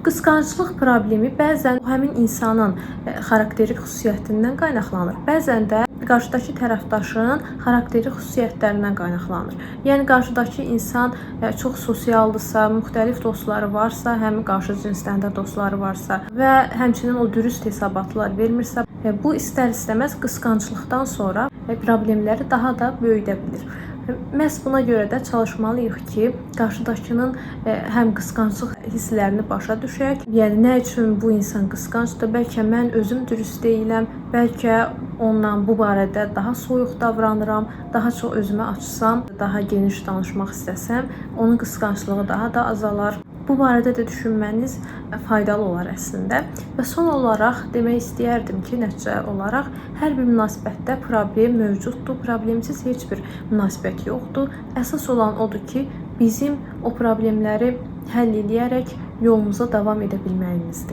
Qısqanclıq problemi bəzən həmin insanın xarakteri xüsusiyyətindən qaynaqlanır. Bəzən də qarşıdakı tərəfdaşın xarakteri xüsusiyyətlərindən qaynaqlanır. Yəni qarşıdakı insan çox sosialdısa, müxtəlif dostları varsa, həm qarşı cinsdən də dostları varsa və həmçinin o dürüst hesabatlar vermirsə, bu istər-istəməz qısqanclıqdan sonra problemləri daha da böyüdə bilir. Məhz buna görə də çalışmalıyıq ki, qarşıdakının həm qısqanclıq hisslərini başa düşək. Yəni nə üçün bu insan qısqancdır? Bəlkə mən özüm dürüst deyiləm, bəlkə onunla bu barədə daha soyuq davranıram, daha çox özümü açsam, daha geniş danışmaq istəsəm, onun qısqanclığı daha da azalar. Bu barədə də düşünməniz faydalı olar əslində. Və son olaraq demək istəyərdim ki, nəticə olaraq hər bir münasibətdə problem mövcuddur. Problemsiz heç bir münasibət yoxdur. Əsas olan odur ki, bizim o problemləri həll eləyərək yolumuza davam edə bilməyimizdir.